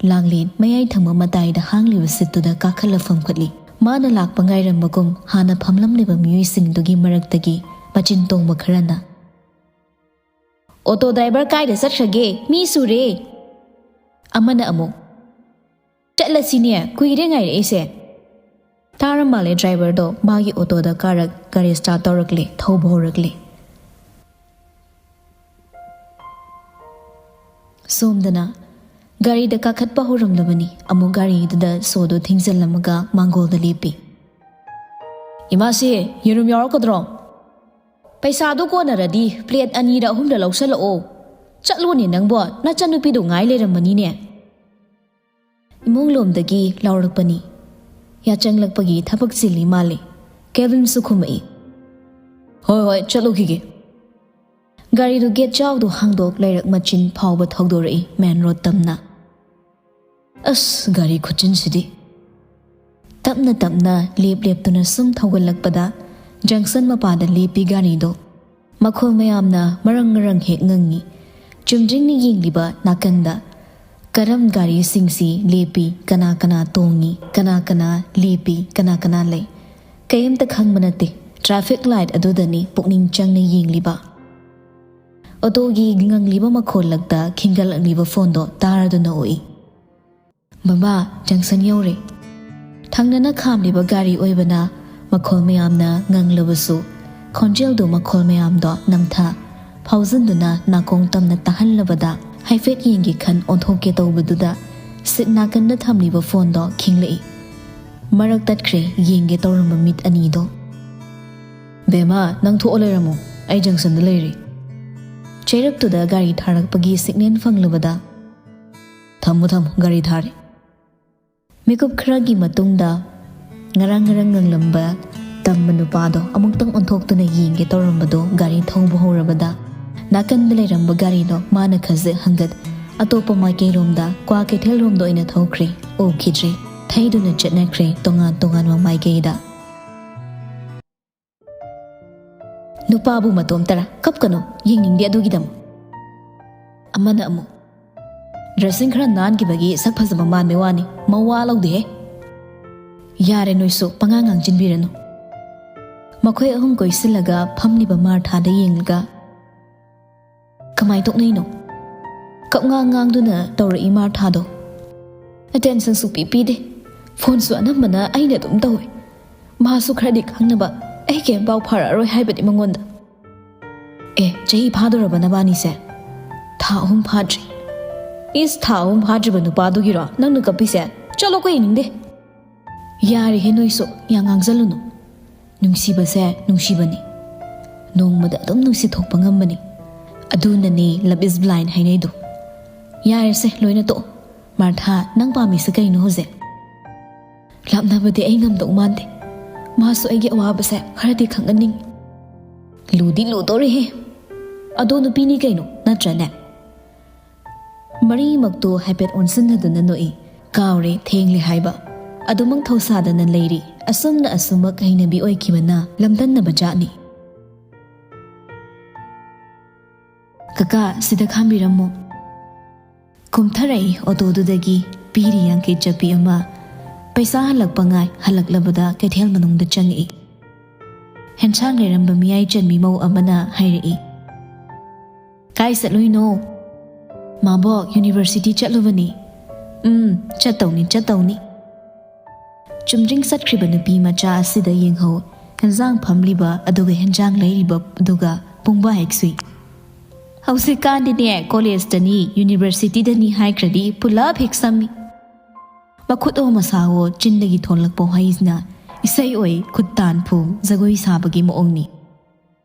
ꯂꯥꯡꯂꯦꯟ ꯃꯌꯥꯏ ꯊꯪꯕ ꯃꯇꯥꯏꯗ ꯍꯥꯡꯂꯤꯕ ꯁꯤꯠꯇꯨꯗ ꯀꯥꯈꯠꯂ ꯐꯝꯈꯠꯂꯤ꯫ ꯃꯥꯅ ꯂꯥꯛꯄ ꯉꯥꯏꯔꯝꯕꯒꯨꯝ ꯍꯥꯟꯅ ꯐꯝꯂꯝꯂꯤꯕ ꯃꯤꯑꯣꯏꯁꯤꯡꯗꯨꯒꯤ ꯃꯔꯛꯇꯒꯤ ꯃꯆꯤꯟ ꯇꯣꯡꯕ ꯈꯔꯅ, "ꯑꯣꯇꯣ ꯗ꯭ꯔꯥꯏꯚꯔ ꯀꯥꯏꯗ ꯆꯠꯈ꯭ꯔꯒꯦ? ꯃꯤ ꯁꯨꯔꯦ!" ꯑꯃꯅ ꯑꯃꯨꯛ, "ꯆꯠꯂꯁꯤꯅꯦ, ꯀꯨꯏꯔꯦ ꯉꯥꯏꯔꯛꯏꯁꯦ"꯫ ꯇꯥꯔ ꯃꯥꯜꯂꯦ ꯗ꯭ꯔꯥꯏꯚꯔꯗꯣ ꯃꯥꯒꯤ ꯑꯣꯇꯣꯗ ꯀꯥꯔꯛ ꯒꯥꯔꯤ ꯁ꯭ꯇꯥꯔꯠ ꯇꯧꯔꯛꯂꯦ, ꯊꯧꯕ ꯍꯧꯔꯛꯂꯦ꯫ ꯁꯣꯝꯗꯅ ꯒꯥꯔꯤꯗ ꯀꯥꯈꯠꯄ ꯍꯧꯔꯝꯂꯕꯅꯤ꯫ ꯑꯃꯨꯛ ꯒꯥꯔꯤꯗꯨꯗ ꯁꯣꯗꯣ ꯊꯤꯡꯖꯤꯜꯂꯝꯃꯒ ꯃꯥꯡꯒꯣꯜꯗ ꯂꯦꯞꯄꯤ꯫ "ꯏꯃꯥꯁꯤ, ꯌꯦꯔꯨꯝ ꯌꯥꯎꯔꯛꯀꯗ꯭ꯔꯣ?" "ꯄꯩꯁꯥꯗꯨ ꯀꯣꯟꯅꯔꯗꯤ ꯄ꯭ꯂꯦꯠ ꯑꯅꯤꯔ ꯑꯍꯨꯝꯔ ꯂꯧꯁꯜꯂꯛꯑꯣ꯫ ꯆꯠꯂꯣꯅꯦ ꯅꯪꯕꯣ, ꯅꯆꯟꯅꯨꯄꯤꯗꯨ ꯉꯥꯏ ꯂꯩꯔꯝꯃꯅꯤꯅꯦ꯫" ꯏꯃꯨꯡ ꯂꯣꯝꯗꯒꯤ ꯂꯥꯎꯔꯛꯄꯅꯤ꯫ ꯌꯥꯆꯪꯂꯛꯄꯒꯤ ꯊꯕꯛ ꯆꯤꯜꯂꯤ ꯃꯥꯜꯂꯤ꯫ ꯀꯦꯕꯤꯟꯁꯨ ꯈꯨꯝꯃꯛꯏ꯫ "ꯍꯣꯏ ꯍꯣꯏ, ꯆꯠꯂꯨꯈꯤꯒꯦ꯫" ꯒꯥꯔꯤꯗꯨ ꯒꯦꯠ ꯆꯥꯎꯗꯨ ꯍꯥꯡꯗꯣꯛ ꯂꯩꯔꯛ ꯃꯆꯤꯟ ꯐꯥꯎꯕ ꯊꯧꯗꯣꯔꯛꯏ ꯃꯦꯟ ꯔꯣꯗ ꯇꯝꯅ꯫ ꯑꯁ, ꯒꯥꯔꯤ ꯈꯨꯠꯆꯤꯟꯁꯤꯗꯤ! ꯇꯞꯅ ꯇꯞꯅ ꯂꯦꯞ ꯂꯦꯞꯇꯨꯅ ꯁꯨꯝ ꯊꯧꯒꯠꯂꯛꯄꯗ ꯖꯪꯁꯟ ꯃꯄꯥꯗ ꯂꯦꯞꯄꯤ ꯒꯥꯔꯤꯗꯣ꯫ ꯃꯈꯣꯜ ꯃꯌꯥꯝꯅ ꯃꯔꯪ ꯃꯔꯪ ꯍꯦꯛ ꯉꯪꯉꯤ꯫ ꯆꯨꯝꯗ꯭ꯔꯤꯡꯅ ꯌꯦꯡꯂꯤꯕ ꯅꯥꯀꯟꯗ ꯀꯔꯝ ꯒꯥꯔꯤꯁꯤꯡꯁꯤ ꯂꯦꯞꯄꯤ, ꯀꯅꯥ ꯀꯅꯥ ꯇꯣꯡꯉꯤ, ꯀꯅꯥ ꯀꯅꯥ ꯂꯦꯞꯄꯤ, ꯀꯅꯥ ꯀꯅꯥ ꯂꯩ, ꯀꯩꯝꯇ ꯈꯪꯕ ꯅꯠꯇꯦ꯫ ꯇ꯭ꯔꯥꯐꯤꯛ ꯂꯥꯏꯠ ꯑꯗꯨꯗꯅꯤ ꯄꯨꯛꯅꯤꯡ ꯆꯪꯅ ꯌꯦꯡꯂꯤꯕ꯫ ꯑꯣꯇꯣꯒꯤ ꯉꯪꯂꯤꯕ ꯃꯈꯣꯜꯂꯛꯇ ꯈꯤꯡꯒꯠꯂꯛꯂꯤꯕ ꯐꯣꯟꯗꯣ ꯇꯥꯔꯗꯨꯅ ꯎꯏ꯫ "ꯕꯕꯥ, ꯖꯪꯁꯟ ꯌꯧꯔꯦ꯫" ꯊꯪꯅꯅ ꯈꯥꯝꯂꯤꯕ ꯒꯥꯔꯤ ꯑꯣꯏꯕꯅ ꯃꯈꯣꯜ ꯃꯌꯥꯝꯅ ꯉꯪꯂꯕꯁꯨ, ꯈꯣꯟꯖꯦꯜꯗꯨ ꯃꯈꯣꯜ ꯃꯌꯥꯝꯗꯣ ꯅꯝꯊ ꯐꯥꯎꯖꯤꯟꯗꯨꯅ ꯅꯥꯀꯣꯡ ꯇꯝꯅ ꯇꯥꯍꯜꯂꯕꯗ, ꯍꯥꯏꯐꯦꯠ ꯌꯦꯡꯒꯦ ꯈꯟ ꯑꯣꯟꯊꯣꯛꯀꯦ ꯇꯧꯕꯗꯨꯗ, ꯁꯤꯠ ꯅꯥꯀꯟꯗ ꯊꯝꯂꯤꯕ ꯐꯣꯟꯗꯣ ꯈꯤꯡꯂꯛꯏ꯫ ꯃꯔꯛ ꯇꯠꯈ꯭ꯔꯦ ꯌꯦꯡꯒꯦ ꯇꯧꯔꯝꯕ ꯃꯤꯠ ꯑꯅꯤꯗꯣ꯫ "ꯕꯦꯝꯃ, ꯅꯪ ꯊꯣꯛꯑ ꯂꯩꯔꯝꯃꯣ, ꯑꯩ ꯖꯪꯁꯟꯗ ꯂꯩꯔꯤ꯫" ꯆꯩꯔꯛꯇꯨꯗ ꯒꯥꯔꯤ ꯊꯥꯔꯛꯄꯒꯤ ꯁꯤꯒꯅꯦꯜ ꯐꯪꯂꯕꯗ, "ꯊꯝꯃꯨ, ꯊꯝꯃꯨ, ꯒꯥꯔꯤ ꯊꯥꯔꯦ꯫" ꯃꯤꯀꯨꯞ ꯈꯔꯒꯤ ꯃꯇꯨꯡꯗ ꯉꯔꯥꯡ ꯉꯔꯥꯡ ꯉꯪꯂꯝꯕ ꯇꯝꯕ ꯅꯨꯄꯥꯗꯣ ꯑꯃꯨꯛꯇꯪ ꯑꯣꯟꯊꯣꯛꯇꯨꯅ ꯌꯦꯡꯒꯦ ꯇꯧꯔꯝꯕꯗꯣ ꯒꯥꯔꯤ ꯊꯧꯕ ꯍꯧꯔꯕꯗ, ꯅꯥꯀꯟꯗ ꯂꯩꯔꯝꯕ ꯒꯥꯔꯤꯗꯣ ꯃꯥꯅ ꯈꯖꯤꯛ ꯍꯪꯒꯠ, ꯑꯇꯣꯞꯄ ꯃꯥꯏꯀꯩꯔꯣꯝꯗ, ꯀ꯭ꯋꯥ ꯀꯩꯊꯦꯜꯔꯣꯝꯗ ꯑꯣꯏꯅ ꯊꯧꯈ꯭ꯔꯦ꯫ ꯎꯈꯤꯗ꯭ꯔꯦ꯫ ꯊꯩꯗꯨꯅ ꯆꯠꯅꯈ꯭ꯔꯦ ꯇꯣꯉꯥꯟ ꯇꯣꯉꯥꯟꯕ ꯃꯥꯏꯀꯩꯗ꯫ "ꯅꯨꯄꯥꯕꯨ ꯃꯇꯣꯝꯇꯔ? ꯀꯞꯀꯅꯨ, ꯌꯦꯡꯅꯤꯡꯗꯦ ꯑꯗꯨꯒꯤꯗꯃꯛ꯫" ꯑꯃꯅ ꯑꯃꯨꯛ, "ꯗ꯭ꯔꯦꯁꯤꯡ ꯈꯔ ꯅꯥꯟꯈꯤꯕꯒꯤ ꯁꯛ ꯐꯖꯕ ꯃꯥꯟꯕꯩ ꯋꯥꯅꯤ, ꯃꯋꯥ ꯂꯧꯗꯦꯍꯦ꯫" "ꯌꯥꯔꯦ ꯅꯣꯏꯁꯨ, ꯄꯉꯥꯡ ꯉꯥꯡꯁꯤꯟꯕꯤꯔꯅꯨ꯫" ꯃꯈꯣꯏ ꯑꯍꯨꯝ ꯀꯣꯏꯁꯤꯜꯂꯒ ꯐꯝꯂꯤꯕ ꯃꯥꯔꯊꯥꯗ ꯌꯦꯡꯂꯒ, "ꯀꯃꯥꯏ ꯇꯧꯅꯩꯅꯣ?" ꯀꯞꯉꯥꯡ ꯉꯥꯡꯗꯨꯅ ꯇꯧꯔꯛꯏ ꯃꯥꯔꯊꯥꯗꯣ꯫ "ꯑꯦꯇꯦꯟꯁꯟ ꯁꯨꯛꯄꯤ ꯄꯤꯗꯦ꯫ ꯐꯣꯟꯁꯨ ꯑꯅꯝꯕꯅ ꯑꯩꯅ ꯑꯗꯨꯝ ꯇꯧꯋꯦ꯫ ꯃꯥꯁꯨ ꯈꯔꯗꯤ ꯈꯪꯅꯕ, ꯑꯩ ꯀꯩꯝ ꯄꯥꯎ ꯐꯥꯔꯛꯑꯔꯣꯏ ꯍꯥꯏꯕꯅꯤ ꯃꯉꯣꯟꯗ꯫" "ꯑꯦ, ꯆꯍꯤ ꯐꯥꯗꯣꯔꯕ ꯅꯕꯥꯅꯤꯁꯦ?" "ꯊꯥ ꯑꯍꯨꯝ ꯐꯥꯗ꯭ꯔꯤ꯫" "ꯏꯁ, ꯊꯥ ꯑꯍꯨꯝ ꯐꯥꯗ꯭ꯔꯤꯕ ꯅꯨꯄꯥꯗꯨꯒꯤꯔꯣ ꯅꯪꯅ ꯀꯞꯄꯤꯁꯦ? ꯆꯠꯂꯣꯀꯣ, ꯌꯦꯡꯅꯤꯡꯗꯦ꯫" "ꯌꯥꯔꯦꯍꯦ ꯅꯣꯏꯁꯨ, ꯌꯥꯝ ꯉꯥꯡꯖꯜꯂꯨꯅꯨ꯫ ꯅꯨꯡꯁꯤꯕꯁꯦ ꯅꯨꯡꯁꯤꯕꯅꯤ, ꯅꯣꯡꯃꯗ ꯑꯗꯨꯝ ꯅꯨꯡꯁꯤꯊꯣꯛꯄ ꯉꯝꯕꯅꯤ꯫ ꯑꯗꯨꯅꯅꯤ love is blind ꯍꯥꯏꯅꯩꯗꯣ꯫ ꯌꯥꯔꯦꯁꯦ, ꯂꯣꯏꯅ ꯇꯣꯛꯑꯣ꯫ ꯃꯥꯔꯊꯥ, ꯅꯪ ꯄꯥꯝꯃꯤꯁꯦ ꯀꯩꯅꯣ ꯍꯧꯖꯤꯛ? ꯂꯥꯞꯅꯕꯗꯤ ꯑꯩ ꯉꯝꯗꯧ ꯃꯥꯟꯗꯦ꯫ ꯃꯥꯁꯨ ꯑꯩꯒꯤ ꯑꯋꯥꯕꯁꯦ ꯈꯔꯗꯤ ꯈꯪꯍꯟꯅꯤꯡꯉꯤ꯫ ꯂꯨꯗꯤ ꯂꯨꯗꯣꯔꯦꯍꯦ꯫ ꯑꯗꯣ ꯅꯨꯄꯤꯅꯤ ꯀꯩꯅꯣ, ꯅꯠꯇ꯭ꯔꯅꯦ? ꯃꯔꯤꯃꯛꯇꯣ ꯍꯥꯏꯐꯦꯠ ꯑꯣꯟꯁꯤꯟꯅꯗꯨꯅ ꯅꯣꯛꯏ꯫ ꯀꯥꯎꯔꯦ, ꯊꯦꯡꯂꯦ ꯍꯥꯏꯕ꯫ ꯑꯗꯨꯃꯛ ꯊꯧꯁꯥꯗꯅ ꯂꯩꯔꯤ꯫ ꯑꯁꯨꯝꯅ ꯑꯁꯨꯃꯛ ꯍꯩꯅꯕꯤ ꯑꯣꯏꯈꯤꯕꯅ ꯂꯝꯗꯟꯅꯕ ꯖꯥꯠꯅꯤ꯫ "ꯀꯀꯥ, ꯁꯤꯗ ꯈꯥꯝꯕꯤꯔꯝꯃꯣ꯫" ꯀꯨꯝꯊꯔꯛꯏ ꯑꯣꯇꯣꯗꯨꯗꯒꯤ, ꯄꯤꯔꯤ ꯌꯥꯡꯈꯩ ꯆꯠꯄꯤ ꯑꯃ꯫ ꯄꯩꯁꯥ ꯍꯜꯂꯛꯄ ꯉꯥꯏ, ꯍꯜꯂꯛꯂꯕꯗ ꯀꯩꯊꯦꯜ ꯃꯅꯨꯡꯗ ꯆꯪꯉꯛꯏ꯫ ꯍꯦꯟꯁꯥꯡ ꯂꯩꯔꯝꯕ ꯃꯤꯌꯥꯏ ꯆꯟꯕꯤ ꯃꯧ ꯑꯃꯅ ꯍꯥꯏꯔꯛꯏ, "ꯀꯥꯏ ꯆꯠꯂꯨꯏꯅꯣ?" "ꯃꯥꯕꯣꯛ, ꯌꯨꯅꯤꯚꯔꯁꯤꯇꯤ ꯆꯠꯂꯨꯕꯅꯤ꯫" "ꯎꯝ, ꯆꯠꯇꯧꯅꯤ, ꯆꯠꯇꯧꯅꯤ꯫" ꯆꯨꯝꯗ꯭ꯔꯤꯡ ꯆꯠꯈ꯭ꯔꯤꯕ ꯅꯨꯄꯤ ꯃꯆꯥ ꯑꯁꯤꯗ ꯌꯦꯡꯍꯧ꯫ ꯍꯦꯟꯖꯥꯡ ꯐꯝꯂꯤꯕ ꯑꯗꯨꯒ ꯍꯦꯟꯖꯥꯡ ꯂꯩꯔꯤꯕ ꯑꯗꯨꯒ ꯄꯨꯡꯕꯥ ꯍꯦꯛ ꯁꯨꯏ꯫ ꯍꯧꯖꯤꯛꯀꯥꯟꯗꯤꯅꯦ, ꯀꯣꯂꯦꯖꯇꯅꯤ, ꯌꯨꯅꯤꯚꯔꯁꯤꯇꯤꯗꯅꯤ ꯍꯥꯏꯈ꯭ꯔꯗꯤ ꯄꯨꯂꯞ ꯍꯦꯛ ꯁꯝꯃꯤ꯫ ꯃꯈꯨꯠꯑꯣ ꯃꯁꯥꯑꯣ ꯆꯤꯟꯗꯒꯤ ꯊꯣꯛꯂꯛꯄ ꯋꯥꯍꯩꯁꯤꯅ ꯏꯁꯩ ꯑꯣꯏ, ꯈꯨꯠ ꯇꯥꯟꯐꯨ, ꯖꯒꯣꯏ ꯁꯥꯕꯒꯤ ꯃꯑꯣꯡꯅꯤ꯫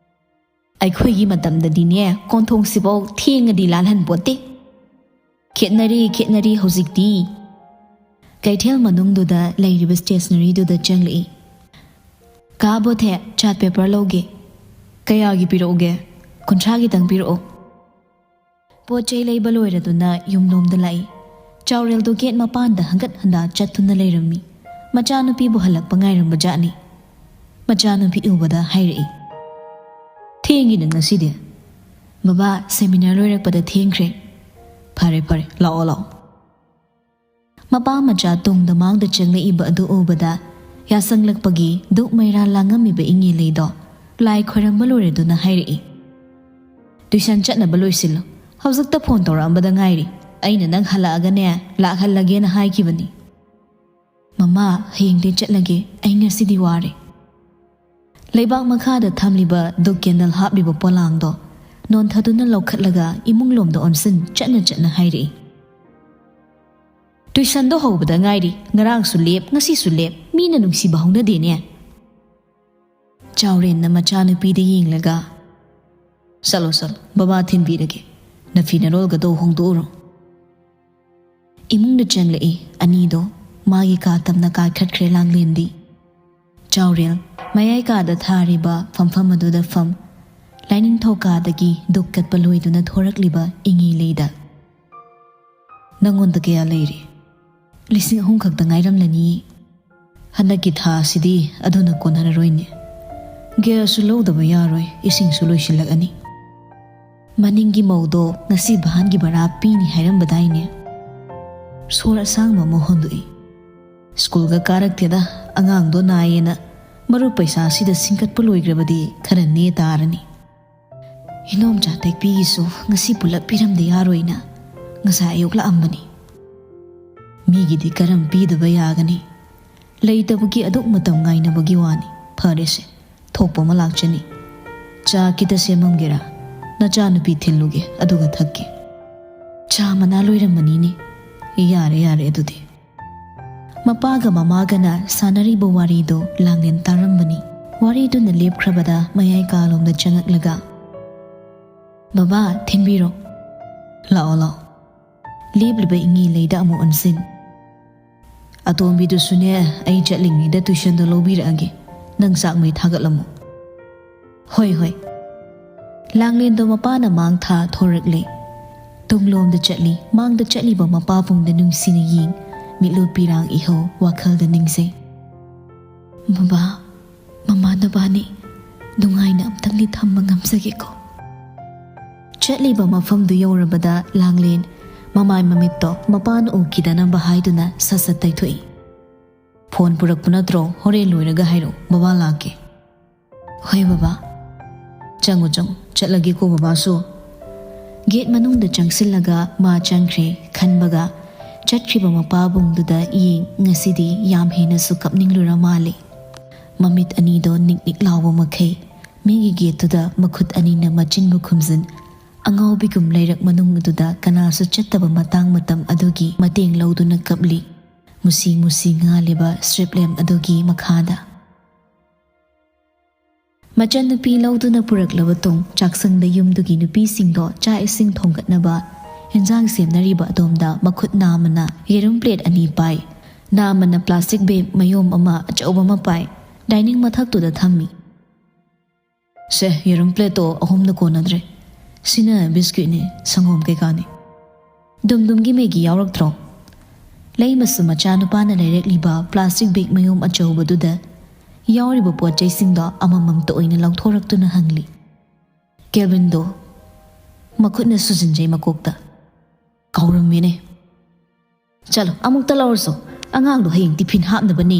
ꯑꯩꯈꯣꯏꯒꯤ ꯃꯇꯝꯗꯗꯤꯅꯦ, ꯀꯣꯟꯊꯣꯡꯁꯤꯐꯥꯎ ꯊꯦꯡꯉꯗꯤ ꯂꯥꯜꯍꯟꯄꯣꯠꯇꯦ꯫ ꯈꯦꯠꯅꯔꯦ, ꯈꯦꯠꯅꯔꯦ ꯍꯧꯖꯤꯛꯇꯤ꯫ ꯀꯩꯊꯦꯜ ꯃꯅꯨꯡꯗꯨꯗ ꯂꯩꯔꯤꯕ ꯁ꯭ꯇꯦꯁꯅꯔꯤꯗꯨꯗ ꯆꯪꯂꯛꯏ꯫ "ꯀꯥ ꯕꯣꯊꯦ, ꯆꯥꯔꯠ ꯄꯦꯄꯔ ꯂꯧꯒꯦ꯫" "ꯀꯌꯥꯒꯤ ꯄꯤꯔꯛꯎꯒꯦ?" "ꯀꯨꯟꯊ꯭ꯔꯥꯒꯤꯇꯪ ꯄꯤꯔꯛꯑꯣ꯫" ꯄꯣꯠ ꯆꯩ ꯂꯩꯕ ꯂꯣꯏꯔꯗꯨꯅ ꯌꯨꯝꯂꯣꯝꯗ ꯂꯥꯛꯏ꯫ ꯆꯥꯎꯔꯦꯜꯗꯣ ꯒꯦꯠ ꯃꯄꯥꯟꯗ ꯍꯟꯒꯠ ꯍꯟꯗꯥ ꯆꯠꯇꯨꯅ ꯂꯩꯔꯝꯃꯤ꯫ ꯃꯆꯥꯅꯨꯄꯤꯕꯨ ꯍꯜꯂꯛꯄ ꯉꯥꯏꯔꯝꯕ ꯖꯥꯠꯅꯤ꯫ ꯃꯆꯥꯅꯨꯄꯤ ꯎꯕꯗ ꯍꯥꯏꯔꯛꯏ, "ꯊꯦꯡꯉꯤꯅ ꯉꯁꯤꯗꯤ꯫ ꯕꯕꯥ, ꯁꯦꯃꯤꯅꯥꯔ ꯂꯣꯏꯔꯛꯄꯗ ꯊꯦꯡꯈ꯭ꯔꯦ꯫" "ꯐꯔꯦ, ꯐꯔꯦ, ꯂꯥꯛꯑꯣ, ꯂꯥꯛꯑꯣ꯫" ꯃꯄꯥ ꯃꯆꯥ ꯇꯨꯡꯗ ꯃꯥꯡꯗ ꯆꯪꯂꯛꯏꯕ ꯑꯗꯨ ꯎꯕꯗ, ꯌꯥꯁꯪꯂꯛꯄꯒꯤ ꯗꯨꯛ ꯃꯩꯔꯥ ꯂꯥꯡꯉꯝꯃꯤꯕ ꯏꯉꯦꯂꯩꯗꯣ ꯂꯥꯏ ꯈꯣꯏꯔꯝꯕ ꯂꯣꯏꯔꯗꯨꯅ ꯍꯥꯏꯔꯛꯏ, "ꯇꯨꯏꯁꯟ ꯆꯠꯅꯕ ꯂꯣꯏꯁꯤꯜꯂꯨ꯫ ꯍꯧꯖꯤꯛꯇ ꯐꯣꯟ ꯇꯧꯔꯛꯑꯝꯕꯗ ꯉꯥꯏꯔꯤ꯫ ꯑꯩꯅ ꯅꯪ ꯍꯜꯂꯛꯑꯒꯅꯦ, ꯂꯥꯛꯍꯜꯂꯒꯦꯅ ꯍꯥꯏꯈꯤꯕꯅꯤ꯫" "ꯃꯃꯥ, ꯍꯌꯦꯡꯗꯤ ꯆꯠꯂꯒꯦ꯫ ꯑꯩ ꯉꯁꯤꯗꯤ ꯋꯥꯔꯦ꯫" ꯂꯩꯕꯥꯛ ꯃꯈꯥꯗ ꯊꯝꯂꯤꯕ ꯗꯨꯛ ꯀꯦꯟꯗꯜ ꯍꯥꯞꯂꯤꯕ ꯄꯣꯂꯥꯡꯗꯣ ꯅꯣꯟꯊꯗꯨꯅ ꯂꯧꯈꯠꯂꯒ ꯏꯃꯨꯡꯂꯣꯝꯗ ꯑꯣꯟꯁꯤꯟ ꯆꯠꯅ ꯆꯠꯅ ꯍꯥꯏꯔꯛꯏ, "ꯇꯨꯏꯁꯟꯗꯣ ꯍꯧꯕꯗ ꯉꯥꯏꯔꯤ꯫ ꯉꯔꯥꯡꯁꯨ ꯂꯦꯞ, ꯉꯁꯤꯁꯨ ꯂꯦꯞ꯫ ꯃꯤꯅ ꯅꯨꯡꯁꯤꯕ ꯍꯧꯅꯗꯦꯅꯦ꯫" ꯆꯥꯎꯔꯦꯟꯅ ꯃꯆꯥꯅꯨꯄꯤꯗ ꯌꯦꯡꯂꯒ, "ꯆꯠꯂꯣ, ꯆꯠꯂꯣ, ꯕꯕꯥ ꯊꯤꯟꯕꯤꯔꯒꯦ꯫ ꯅꯐꯤ ꯅꯔꯣꯜꯒꯗꯣ ꯍꯣꯡꯗꯣꯛꯎꯔꯣ꯫" ꯏꯃꯨꯡꯗ ꯆꯪꯂꯛꯏ ꯑꯅꯤꯗꯣ꯫ ꯃꯥꯒꯤ ꯀꯥ ꯇꯝꯅ ꯀꯥꯏꯈꯠꯈ꯭ꯔꯦ ꯂꯥꯡꯂꯦꯟꯗꯤ꯫ ꯆꯥꯎꯔꯦꯜ ꯃꯌꯥꯏ ꯀꯥꯗ ꯊꯥꯔꯤꯕ ꯐꯝꯐꯝ ꯑꯗꯨꯗ ꯐꯝ, ꯂꯥꯏꯅꯤꯡꯊꯧ ꯀꯥꯗꯒꯤ ꯙꯨꯛ ꯀꯠꯄ ꯂꯣꯏꯗꯨꯅ ꯊꯣꯔꯛꯂꯤꯕ ꯏꯉꯤ ꯂꯩꯗ꯫ "ꯅꯪꯉꯣꯟꯗ ꯀꯌꯥ ꯂꯩꯔꯤ?" "ꯂꯤꯁꯤꯡ ꯑꯍꯨꯝ ꯈꯛꯇ ꯉꯥꯏꯔꯝꯂꯅꯤ꯫ ꯍꯟꯗꯛꯀꯤ ꯊꯥ ꯑꯁꯤꯗꯤ ꯑꯗꯨꯅ ꯀꯣꯟꯅꯔꯔꯣꯏꯅꯦ꯫ ꯒ꯭ꯌꯥꯁꯁꯨ ꯂꯧꯗꯕ ꯌꯥꯔꯣꯏ, ꯏꯁꯤꯡꯁꯨ ꯂꯣꯏꯁꯤꯜꯂꯛꯑꯅꯤ꯫" "ꯃꯅꯤꯡꯒꯤ ꯃꯧꯗꯣ ꯉꯁꯤ ꯚꯥꯟꯒꯤ ꯚꯔꯥ ꯄꯤꯅꯤ ꯍꯥꯏꯔꯝꯕꯗꯥꯏꯅꯦ?" ꯁꯣꯔ ꯑꯁꯥꯡꯕ ꯑꯃ ꯍꯣꯟꯗꯣꯛꯏ꯫ "ꯁ꯭ꯀꯨꯜꯒ ꯀꯥꯔꯛꯇꯦꯗ, ꯑꯉꯥꯡꯗꯣ ꯅꯥꯏꯌꯦꯅ꯫ ꯃꯔꯨꯞ ꯄꯩꯁꯥꯁꯤꯗ ꯁꯤꯡꯀꯠꯄ ꯂꯣꯏꯈ꯭ꯔꯕꯗꯤ ꯈꯔ ꯅꯦ ꯇꯥꯔꯅꯤ꯫ ꯏꯅꯣꯝꯆꯥ ꯇꯦꯛꯄꯤꯒꯤꯁꯨ ꯉꯁꯤ ꯄꯨꯂꯞ ꯄꯤꯔꯝꯗ ꯌꯥꯔꯣꯏꯅ ꯉꯁꯥꯏ ꯑꯌꯨꯛ ꯂꯥꯛꯑꯝꯕꯅꯤ꯫" "ꯃꯤꯒꯤꯗꯤ ꯀꯔꯝ ꯄꯤꯗꯕ ꯌꯥꯒꯅꯤ? ꯂꯩꯇꯕꯒꯤ ꯑꯗꯨꯛ ꯃꯇꯝ ꯉꯥꯏꯅꯕꯒꯤ ꯋꯥꯅꯤ꯫ ꯐꯔꯦꯁꯦ, ꯊꯣꯛꯄ ꯑꯃ ꯂꯥꯛꯆꯅꯤ꯫ ꯆꯥ ꯈꯤꯇ ꯁꯦꯝꯃꯝꯒꯦꯔꯥ? ꯅꯆꯥꯅꯨꯄꯤ ꯊꯤꯜꯂꯨꯒꯦ, ꯑꯗꯨꯒ ꯊꯛꯀꯦ꯫" "ꯆꯥ ꯃꯅꯥ ꯂꯣꯏꯔꯝꯃꯅꯤꯅꯦ꯫ ꯌꯥꯔꯦ, ꯌꯥꯔꯦ ꯑꯗꯨꯗꯤ꯫" ꯃꯄꯥꯒ ꯃꯃꯥꯒꯅ ꯁꯥꯟꯅꯔꯤꯕ ꯋꯥꯔꯤꯗꯨ ꯂꯥꯡꯂꯦꯟ ꯇꯥꯔꯝꯕꯅꯤ꯫ ꯋꯥꯔꯤꯗꯨꯅ ꯂꯦꯞꯈ꯭ꯔꯕꯗ ꯃꯌꯥꯏ ꯀꯥꯂꯣꯝꯗ ꯆꯪꯉꯛꯂꯒ, "ꯕꯕꯥ, ꯊꯤꯟꯕꯤꯔꯣ꯫" "ꯂꯥꯛꯑꯣ, ꯂꯥꯛꯑꯣ꯫" ꯂꯦꯞꯂꯤꯕ ꯏꯉꯤ ꯂꯩꯗ ꯑꯃꯨꯛ ꯑꯣꯟꯁꯤꯟ꯫ "ꯑꯇꯣꯝꯕꯤꯗꯨꯁꯨꯅꯦ, ꯑꯩ ꯆꯠꯂꯤꯉꯩꯗ ꯇꯨꯏꯁꯟꯗꯣ ꯂꯧꯕꯤꯔꯛꯑꯒꯦ꯫ ꯅꯪ ꯆꯥꯛ ꯃꯩ ꯊꯥꯒꯠꯂꯝꯃꯨ꯫" "ꯍꯣꯏ, ꯍꯣꯏ꯫" ꯂꯥꯡꯂꯦꯟꯗꯣ ꯃꯄꯥꯅ ꯃꯥꯡ ꯊꯥ ꯊꯣꯔꯛꯂꯦ꯫ ꯇꯨꯡꯂꯣꯝꯗ ꯆꯠꯂꯤ, ꯃꯥꯡꯗ ꯆꯠꯂꯤꯕ ꯃꯄꯥꯕꯨꯡꯗ ꯅꯨꯡꯁꯤꯅ ꯌꯦꯡ, ꯃꯤꯠꯂꯨ ꯄꯤꯔꯥꯡ ꯏꯍꯧ ꯋꯥꯈꯜꯗ ꯅꯤꯡꯖꯩ꯫ "ꯕꯕꯥ, ꯃꯃꯥ ꯅꯕꯥꯅꯤ ꯅꯨꯡꯉꯥꯏꯅ ꯑꯝꯇꯪꯗꯤ ꯊꯝꯕ ꯉꯝꯖꯒꯦꯀꯣ꯫" ꯆꯠꯂꯤꯕ ꯃꯐꯝꯗꯨ ꯌꯧꯔꯕꯗ ꯂꯥꯡꯂꯦꯟ ꯃꯃꯥꯏ ꯃꯃꯤꯠꯇꯣ ꯃꯄꯥꯅ ꯎꯈꯤꯗꯅꯕ ꯍꯥꯏꯗꯨꯅ ꯁꯠ ꯁꯠ ꯇꯩꯊꯣꯛꯏ꯫ "ꯐꯣꯟ ꯄꯨꯔꯛꯄ ꯅꯠꯇ꯭ꯔꯣ? ꯍꯣꯔꯦꯟ ꯂꯣꯏꯔꯒ ꯍꯥꯏꯔꯛꯑꯣ, ꯕꯕꯥ ꯂꯥꯛꯀꯦ꯫" "ꯍꯣꯏ ꯕꯕꯥ꯫" "ꯆꯪꯉꯨ, ꯆꯪꯉꯨ, ꯆꯠꯂꯒꯦꯀꯣ ꯕꯕꯥꯁꯨ꯫" ꯒꯦꯠ ꯃꯅꯨꯡꯗ ꯆꯪꯁꯤꯜꯂꯒ ꯃꯥ ꯆꯪꯈ꯭ꯔꯦ ꯈꯟꯕꯒ ꯆꯠꯈ꯭ꯔꯤꯕ ꯃꯄꯥꯕꯨꯡꯗꯨꯗ ꯌꯦꯡ ꯉꯁꯤꯗꯤ ꯌꯥꯝ ꯍꯦꯟꯅꯁꯨ ꯀꯞꯅꯤꯡꯂꯨꯔ ꯃꯥꯜꯂꯦ꯫ ꯃꯃꯤꯠ ꯑꯅꯤꯗꯣ ꯅꯤꯛ ꯅꯤꯛ ꯂꯥꯎꯕ ꯃꯈꯩ ꯃꯤꯒꯤ ꯒꯦꯠꯇꯨꯗ ꯃꯈꯨꯠ ꯑꯅꯤꯅ ꯃꯆꯤꯟꯕꯨ ꯈꯨꯝꯖꯤꯟ, ꯑꯉꯥꯎꯕꯤꯒꯨꯝ ꯂꯩꯔꯛ ꯃꯅꯨꯡ ꯑꯗꯨꯗ ꯀꯅꯥꯁꯨ ꯆꯠꯇꯕ ꯃꯇꯥꯡ ꯃꯇꯝ ꯑꯗꯨꯒꯤ ꯃꯇꯦꯡ ꯂꯧꯗꯨꯅ ꯀꯞꯂꯤ꯫ ꯃꯨꯁꯤ ꯃꯨꯁꯤ ꯉꯥꯜꯂꯤꯕ ꯁ꯭ꯇ꯭ꯔꯤꯞ ꯂꯦꯝꯞ ꯑꯗꯨꯒꯤ ꯃꯈꯥꯗ꯫ ꯃꯆꯟꯅꯨꯄꯤ ꯂꯧꯗꯨꯅ ꯄꯨꯔꯛꯂꯕ ꯇꯨꯡ ꯆꯥꯛꯁꯪꯗ ꯌꯨꯝꯗꯨꯒꯤ ꯅꯨꯄꯤꯁꯤꯡꯗꯣ ꯆꯥꯛ ꯏꯁꯤꯡ ꯊꯣꯡꯒꯠꯅꯕ ꯏꯟꯖꯥꯡ ꯁꯦꯝꯅꯔꯤꯕ ꯑꯗꯣꯝꯗ ꯃꯈꯨꯠ ꯅꯥꯝꯃꯅ ꯌꯦꯔꯨꯝ ꯄ꯭ꯂꯦꯠ ꯑꯅꯤ ꯄꯥꯏ, ꯅꯥꯝꯃꯅ ꯄ꯭ꯂꯥꯁꯇꯤꯛ ꯕꯦꯒ ꯃꯌꯣꯝ ꯑꯃ ꯑꯆꯧꯕ ꯑꯃ ꯄꯥꯏ, ꯗꯥꯏꯅꯤꯡ ꯃꯊꯛꯇꯨꯗ ꯊꯝꯃꯤ꯫ "ꯁꯦ, ꯌꯦꯔꯨꯝ ꯄ꯭ꯂꯦꯠꯇꯣ ꯑꯍꯨꯝꯅ ꯀꯣꯟꯅꯗ꯭ꯔꯦ꯫ ꯁꯤꯅ ꯕꯤꯁꯀ꯭ꯋꯤꯠꯅꯤ, ꯁꯪꯒꯣꯝ ꯀꯩꯀꯥꯅꯤ꯫ ꯗꯨꯝꯗꯨꯝꯒꯤ ꯃꯦꯒꯤ ꯌꯥꯎꯔꯛꯇ꯭ꯔꯣ?" ꯂꯩꯃꯁꯨ ꯃꯆꯥꯅꯨꯄꯥꯅ ꯂꯩꯔꯛꯂꯤꯕ ꯄ꯭ꯂꯥꯁꯇꯤꯛ ꯕꯦꯒ ꯃꯌꯣꯝ ꯑꯆꯧꯕꯗꯨꯗ ꯌꯥꯎꯔꯤꯕ ꯄꯣꯠ ꯆꯩꯁꯤꯡꯗꯣ ꯑꯃꯃꯝꯇ ꯑꯣꯏꯅ ꯂꯧꯊꯣꯔꯛꯇꯨꯅ ꯍꯪꯂꯤ꯫ ꯀꯦꯜꯚꯤꯟꯗꯣ ꯃꯈꯨꯠꯅ ꯁꯨꯖꯤꯟꯖꯩ ꯃꯀꯣꯛꯇ꯫ "ꯀꯥꯎꯔꯝꯃꯦꯅꯦ꯫ ꯆꯠꯂꯣ, ꯑꯃꯨꯛꯇ ꯂꯧꯔꯁꯨ, ꯑꯉꯥꯡꯗꯣ ꯍꯌꯦꯡ ꯇꯤꯐꯤꯟ ꯍꯥꯞꯅꯕꯅꯦ꯫"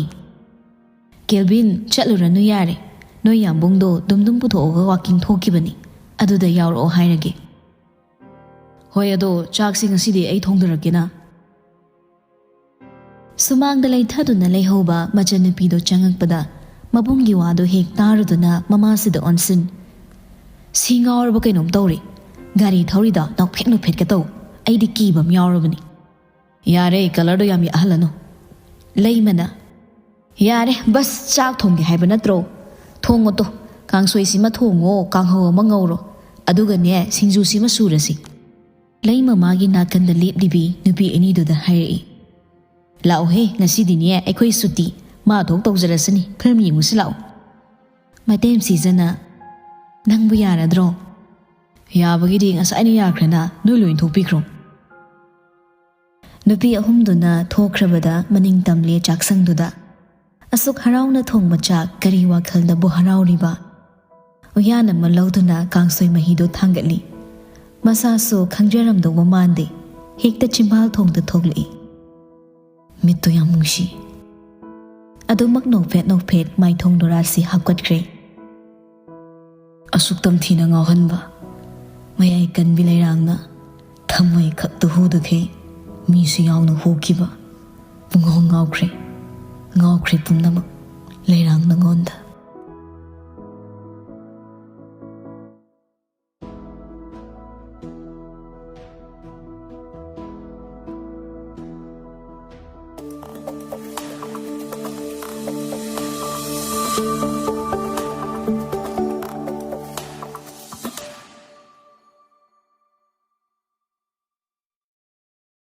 "ꯀꯦꯜꯚꯤꯟ, ꯆꯠꯂꯨꯔꯅꯨ ꯌꯥꯔꯦ꯫ ꯅꯣꯏ ꯌꯥꯝꯕꯨꯡꯗꯣ ꯗꯨꯝꯗꯨꯝ ꯄꯨꯊꯣꯛꯑꯒ ꯋꯥꯀꯤꯡ ꯊꯣꯛꯈꯤꯕꯅꯤ, ꯑꯗꯨꯗ ꯌꯥꯎꯔꯛꯑꯣ ꯍꯥꯏꯔꯒꯦ꯫" "ꯍꯣꯏ, ꯑꯗꯣ ꯆꯥꯛꯁꯤ ꯉꯁꯤꯗꯤ ꯑꯩ ꯊꯣꯡꯗꯔꯛꯀꯦꯅ꯫" ꯁꯨꯃꯥꯡꯗ ꯂꯩꯊꯗꯨꯅ ꯂꯩꯍꯧꯕ ꯃꯆꯟꯅꯨꯄꯤꯗꯣ ꯆꯪꯉꯛꯄꯗ ꯃꯕꯨꯡꯒꯤ ꯋꯥꯗꯣ ꯍꯦꯛ ꯇꯥꯔꯨꯗꯨꯅ ꯃꯃꯥꯁꯤꯗ ꯑꯣꯟꯁꯤꯟ꯫ "ꯁꯤ ꯉꯥꯎꯔꯕ ꯀꯩꯅꯣꯝ ꯇꯧꯔꯦ꯫ ꯒꯥꯔꯤ ꯊꯧꯔꯤꯗꯣ ꯅꯣꯛꯐꯦꯠ ꯅꯣꯛꯐꯦꯠꯀ ꯇꯧ꯫ ꯑꯩꯗꯤ ꯀꯤꯕ ꯑꯃ ꯌꯥꯎꯔꯕꯅꯤ꯫" "ꯌꯥꯔꯦ, ꯀꯂꯔꯗꯣ ꯌꯥꯝ ꯌꯥꯛꯍꯜꯂꯅꯨ꯫" ꯂꯩꯃꯅ, "ꯌꯥꯔꯦ, ꯕꯁ, ꯆꯥꯛ ꯊꯣꯡꯒꯦ ꯍꯥꯏꯕ ꯅꯠꯇ꯭ꯔꯣ? ꯊꯣꯡꯉꯣ ꯇꯣ, ꯀꯥꯡꯁꯣꯏꯁꯤꯃ ꯊꯣꯡꯉꯣ, ꯀꯥꯡꯍꯧ ꯑꯃ ꯉꯧꯔꯣ, ꯑꯗꯨꯒꯅꯦ, ꯁꯤꯡꯖꯨꯁꯤꯃ ꯁꯨꯔꯁꯤ꯫" ꯂꯩꯃ ꯃꯥꯒꯤ ꯅꯥꯀꯟꯗ ꯂꯦꯞꯂꯤꯕꯤ ꯅꯨꯄꯤ ꯑꯅꯤꯗꯨꯗ ꯍꯥꯏꯔꯛꯏ꯫ "ꯂꯥꯛꯎꯍꯦ, ꯉꯁꯤꯗꯤꯅꯦ ꯑꯩꯈꯣꯏ ꯁꯨꯇꯤ, ꯃꯥ ꯊꯣꯛ ꯇꯧꯖꯔꯁꯅꯤ, ꯐꯤꯂꯝ ꯌꯦꯡꯉꯨꯁꯤ ꯂꯥꯛꯎ꯫" ꯃꯩꯇꯩ ꯃꯆꯤꯁꯤꯅ, "ꯅꯪꯕꯨ ꯌꯥꯔꯗ꯭ꯔꯣ?" "ꯌꯥꯕꯒꯤꯗꯤ ꯉꯁꯥꯏꯅ ꯌꯥꯈ꯭ꯔꯦꯅ, ꯅꯣꯏ ꯂꯣꯏ ꯊꯣꯛꯄꯤꯈ꯭ꯔꯣ꯫" ꯅꯨꯄꯤ ꯑꯍꯨꯝꯗꯨꯅ ꯊꯣꯛꯈ꯭ꯔꯕꯗ ꯃꯅꯤꯡ ꯇꯝꯂꯦ ꯆꯥꯛꯁꯪꯗꯨꯗ꯫ ꯑꯁꯨꯛ ꯍꯔꯥꯎꯅ ꯊꯣꯡꯕ ꯆꯥꯛ ꯀꯔꯤ ꯋꯥꯈꯜꯗꯕꯨ ꯍꯔꯥꯎꯔꯤꯕ? ꯎꯌꯥꯟ ꯑꯃ ꯂꯧꯗꯨꯅ ꯀꯥꯡꯁꯣꯏ ꯃꯍꯤꯗꯨ ꯊꯥꯡꯒꯠꯂꯤ꯫ ꯃꯁꯥꯁꯨ ꯈꯪꯖꯔꯝꯗꯧꯕ ꯃꯥꯟꯗꯦ, ꯍꯦꯛꯇ ꯆꯤꯝꯕꯥꯜ ꯊꯣꯡꯗ ꯊꯣꯛꯂꯛꯏ꯫ ꯃꯤꯠꯇꯨ ꯌꯥꯝ ꯅꯨꯡꯁꯤ꯫ ꯑꯗꯨꯃꯛ ꯅꯣꯛꯐꯦꯠ ꯅꯣꯛꯐꯦꯠ ꯃꯥꯏꯊꯣꯡ ꯗꯣꯔꯥꯁꯤ ꯍꯥꯞꯀꯠꯈ꯭ꯔꯦ꯫ ꯑꯁꯨꯛ ꯇꯝꯊꯤꯅ ꯉꯥꯎꯍꯟꯕ ꯃꯌꯥꯏ ꯀꯟꯕꯤ ꯂꯩꯔꯥꯡꯅ ꯊꯝꯃꯣꯏ ꯈꯛꯇ ꯍꯨꯗꯈꯩ ꯃꯤꯁꯨ ꯌꯥꯎꯅ ꯍꯨꯈꯤꯕ꯫ ꯄꯨꯡꯉꯥꯎ ꯉꯥꯎꯈ꯭ꯔꯦ, ꯉꯥꯎꯈ꯭ꯔꯦ ꯄꯨꯝꯅꯃꯛ ꯂꯩꯔꯥꯡ ꯅꯉꯣꯟꯗ꯫